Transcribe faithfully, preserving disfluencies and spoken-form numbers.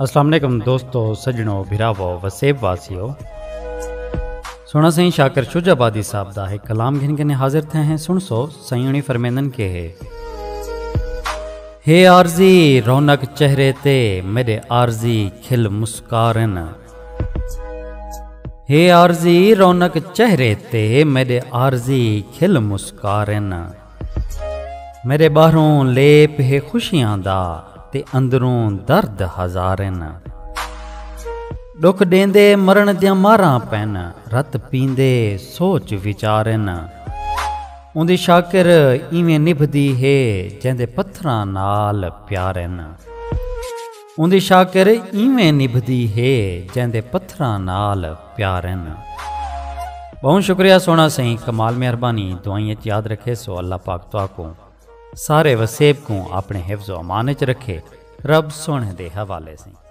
السلام علیکم دوستو، سجنو، بھراوو، وسیب واسیو۔ سونا سائیں شاکر شجاع آبادی صاحب دا ہے کلام گھن کے حاضر تھے ہیں۔ سن سو سائیں فرمیندن کے ہے۔ ہے عارضی رونق چہرے تے میرے عارضی کھل مسکارن۔ ہے عارضی رونق چہرے تے میرے عارضی کھل مسکارن۔ میرے باہروں لیپ ہے خوشیاں دا تے اندروں درد ہزارن۔ ݙکھ ݙیندے مرݨ دیاں ماراں پئن، رت پیندے سوچ وچارن۔ اوندی شاکر ایویں نبھدی ہے جیندے پتھراں نال پیارن۔ اوندی شاکر ایویں نبھدی ہے جیندے پتھراں نال پیارن۔ بہت شکریہ سونا سائیں، کمال مہربانی، دعائیں اچ یاد رکھے سو۔ اللہ پاک تہاکوں سارے وسیب کوں اپنے حفظ و امان اچ رکھے۔ رب سونے دے حوالے سائیں۔